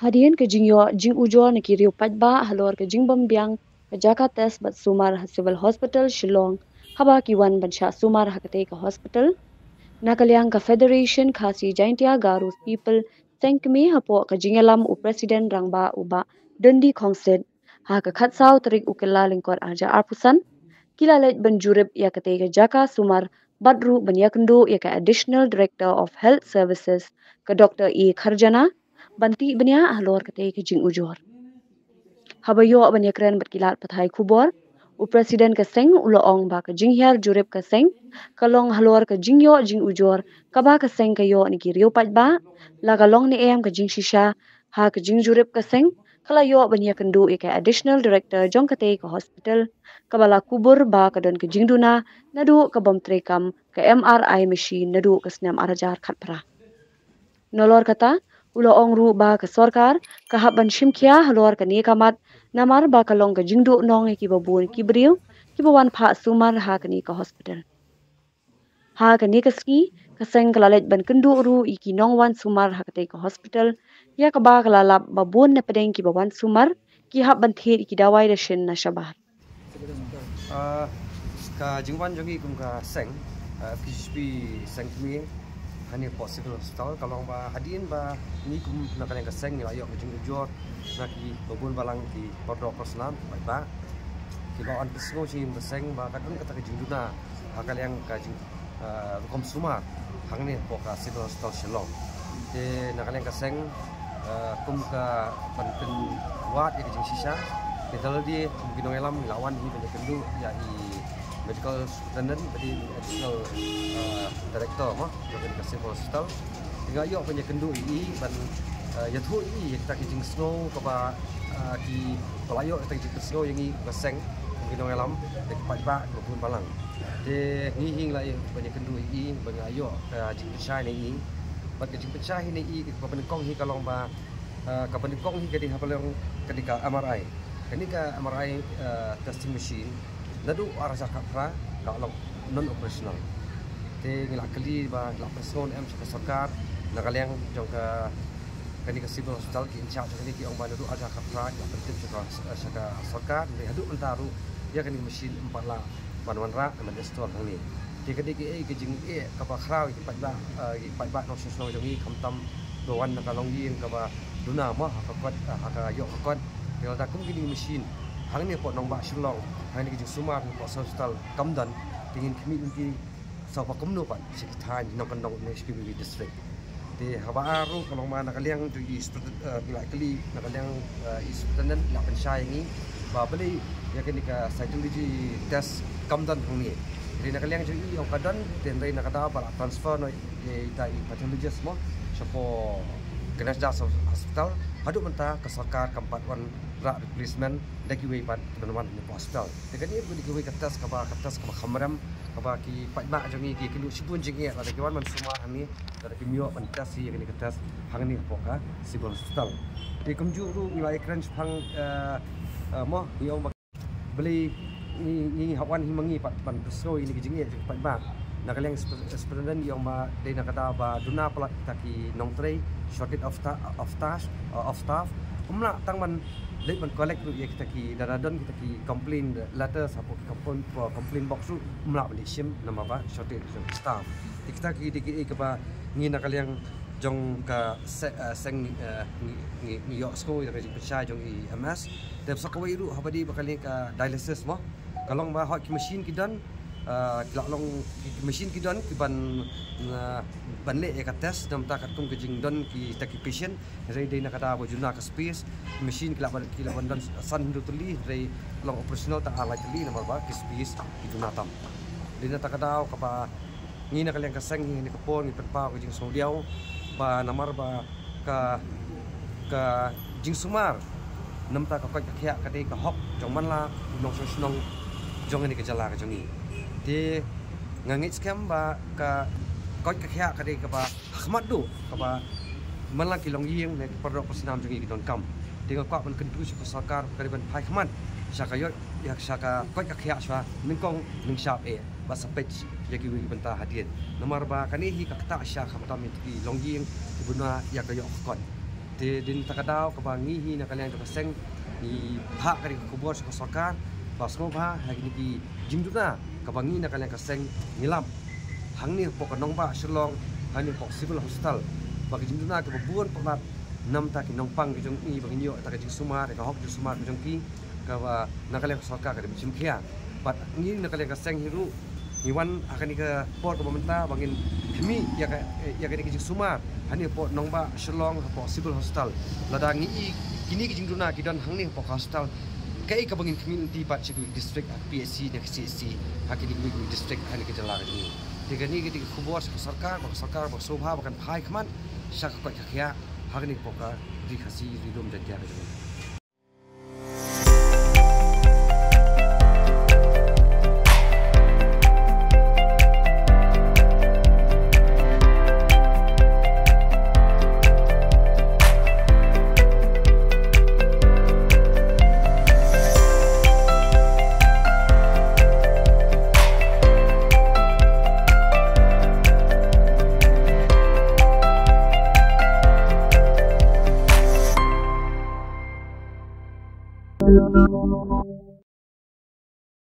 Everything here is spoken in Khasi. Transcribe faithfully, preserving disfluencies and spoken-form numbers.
Hadien ka jingïoh jingujor na ki riew paidbah halor ka jingbym biang ka jaka test bad sumar ha Civil Hospital Shillong, haba ki wan ban shah sumar ha katei ka hospital, na ka liang ka Federation Khasi Jaintia Garo People Seng Kmie hapoh ka jingïalam u President Rangbah u Bah Dundee Khongsit, ha ka khatsaw tarik u Kyllalyngkot arhajar arphew san, ki la leit ban jurip ïa katei ka jaka sumar bad ruh ban ïakynduh ïa ka Additional Director of Health Services, ka Doctor A Kharjana, ban tih bniah halor katei ka jingujor. Haba ïoh ban ïakren bad ki lad pathai khubor, u President ka seng u la ong ba ka jinghiar jurip ka seng ka long halor ka jingïoh jingujor kaba ka seng ka ïoh na ki riew paidbah, la ka long ne em ka jingshisha ha ka jingjurip ka seng, ka la ïoh ban ïakynduh ïa ka Additional Director jong katei ka hospital, kaba la kubur ba ka don ka jingduna naduh ka bym treikam ka M R I machine naduh ka snem arhajar khatphra. Nalor kata, u la ong ruh ba ka sorkar ka hap ban shim khia halor kane ka mat, namar ba ka long ka jingduhnong ïa kiba bun ki briew kiba wan phah sumar ha kane ka hospital. Ha kane ka sngi, ka seng ka la leit ban kynduh ruh ïa ki nongwan sumar ha katei ka hospital, ïa kaba ka la lap ba bun na pdeng kiba wan sumar ki hap ban thied ïa ki dawai dashin na shabar. Ah, ka jingwan jong ngi kum ka seng, ah, F K J G P Seng Kmie, hangne hapoh Civil Hospital, ka long ba hadien ba ngi kum na ka liang ka seng ngi la ïoh ka jingujor na kiba bun balang ki para doh para snam, ki paidbah kiba wan pynsngew sha ngi kum ka seng ba ka don kata ka jingduna ha ka liang ka jing, ah, rukom sumar hangne hapoh ka Civil Hospital Shillong. Te na ka liang ka seng, ah, kum ka ban pynwad ïa ka jingshisha, te da lade kum ki nongïalam ngi la wan hi ban ïakynduh ïa i Medical Superintendent bad i Additional, ah, Director mo jong ka Civil Hospital. Te nga ïoh ban ïakynduh ïa i ban, ah, ïathuh ïa i ïa kita ki jingsngew kaba, ah, kiba la ïoh kita ki jingsngew ïa ngi kum ka seng, kum ki nongïalam, da ki paidbah kiba bun balang. Te ngi hi ngi la ïoh ban ïakynduh ïa i, ba nga ïoh ka jingpynshai na i. Bad ka jingpynshai hi na i, kaba nyngkong hi ka long ba, ah, kaba nyngkong hi ka dei ha ba long ka dei ka M R I. Kane ka M R I, ah, testing machine naduh arhajar khatphra ka long non operational. Te ngi la kylli ba ngi la pynsngew ne em sha ka sorkar, na ka liang jong ka kane ka Civil Hospital, ki in charge jong kane ki ong ba naduh arhajar khatphra ki la pyntip sha ka, sha ka sorkar, hynrei haduh mynta ruh ïa kane ka machine ym pat lah ban wanrah ne ban install hangne. Te ka dei kaei ka jingeh kaba khraw ïa ki paidbah, eh, ki paidbah nongshong shnong jong ngi, khamtam ba wan na ka longïing kaba duna mo ha ka kot, eh, ha ka ïoh ka kot. Te lada kum kine ki machine hangne hapoh nongbah Shillong, hangne ka jingsumar hapoh Civil Hospital kam don, te ngin khmih lynti shuwa kumno pat sha ki thaiñ nongkyndong na H P P V district. Te haba ar ruh ka long ba na ka liang jong i Superintendent, eh, ngi la kylli na ka liang, eh, i Superintendent la pynshai ïa ngi ba balei ïa kane ka cytology test kam don hangne. Te na ka liang jong i ong ka don, te hynrei na ka daw ba la transfer noh ïa ita i pathologist mo shapoh Ganesh Das Hospital, haduh mynta ka sorkar kam pat wanrah replacement da kiwei pat ban wan hapoh hospital. Te kane ka dei kawei ka test kaba, ka test kaba kham rem, kaba ki paidbah jong ngi ki kynduh shibun jingeh lada ki wan ban sumar hangne, lada kim ïoh ban test ïa kane ka test hangne hapoh ka Civil Hospital. Te kumjuh ruh ngi la ïakren shaphang, eh, eh, mo, ngi ong ba balei ngi, ngi hap wan hi ma ngi pat ban pynsngew ïa kine ki jingeh jong ki paidbah. Na ka liang Super-, Superintendent i ong ba dei na ka daw ba duna palat kita ki nongtrei, shortage of ta-, of staff, uh, of staff. Ym lah tang ban leit ban collect ruh ïa kita ki, lada don kita ki complaint letters hapoh ki complaint, uh, complaint box ruh ym lah ban leit shim namar ba shortage of staff. Te kita ki dei kiei kaba ngi na ka liang jong ka se-, uh, seng, uh, ngi, ngi, ngi ïohsngew ïa ka jingpynshai jong i M S. Te sa kawei ruh haba dei ba ka liang ka dialysis mo, ka long ba hooid ki machine ki don, ah, ki la long ki, ki machine ki don ki ban, ah, ban leh ïa ka test, namar katkum ka jingdon kita ki patient, hynrei dei na ka daw ba juna ka space, machine ki la ban, ki la ban don san hynriew tylli, hynrei long operational tang ar lai tylli namar ba ki space ki juna tam. Dei na kata ka daw kaba ngi na ka liang ka seng hi ha kane ka por ngi pynpaw ka jingsngewdiaw ba namar ba ka, ka jingsumar namar ka koit ka khiah ka dei ka hok jong man la u nongshong shnong jong kane ka jylla ka jong ngi. Te nga ngeit skhem ba ka koit ka khiah ka dei kaba ha khmat duh kaba man la ki longïing ne ki para doh para snam jong ngi ki donkam. Te nga kwah ban kyntu sha ka sorkar ka dei ban phai khmat sha ka ïoh ïa sha ka koit ka khiah sha nyngkong nyngshap eh ba sa peit ïa kiwei ki bynta hadien. Namar ba kane hi ka ktah sha khamtam ïa ki longïing kiba na ïa ka ïoh ka kot. Te dei na kata ka daw kaba ngi hi na ka liang jong ka seng ngi phah kane ka khubor sha ka sorkar ba sngewbha ha kine ki jingduna kaba ngi na ka liang ka seng ngi lap hangne hapoh ka nongbah Shillong, hangne hapoh Civil Hospital, ba ki jingduna kiba bun palat namar ki nongpang ki jong ngi ba ngin ïoh ïa ka jingsumar, ïa ka hok jingsumar ka jong ki, kaba na ka liang ka sorkar ka dei ban shim khia. Bad ngi na ka liang ka seng hi ruh ngi wan ha kane ka por kaba mynta ba ngin khmih ïa ka, ïa kane ka jingsumar hangne hapoh nongbah Shillong hapoh Civil Hospital. Lada ngi i kine ki jingduna ki don hangne hapoh ka hospital, kaei kaba ngin khmih lynti pat sha kiwei ki district ha ka P H C ne ka C H C ha kine kiwei ki district ha kane ka jylla ka jong ngi. Te kane ka dei ka khubor sha ka sorkar, ba ka sorkar ba ka sngewbha ba kan phai khmat sha ka koit ka khiah ha kane hapoh ka Ri Khasi Ri Lum Jaiñtia ka jong ngi.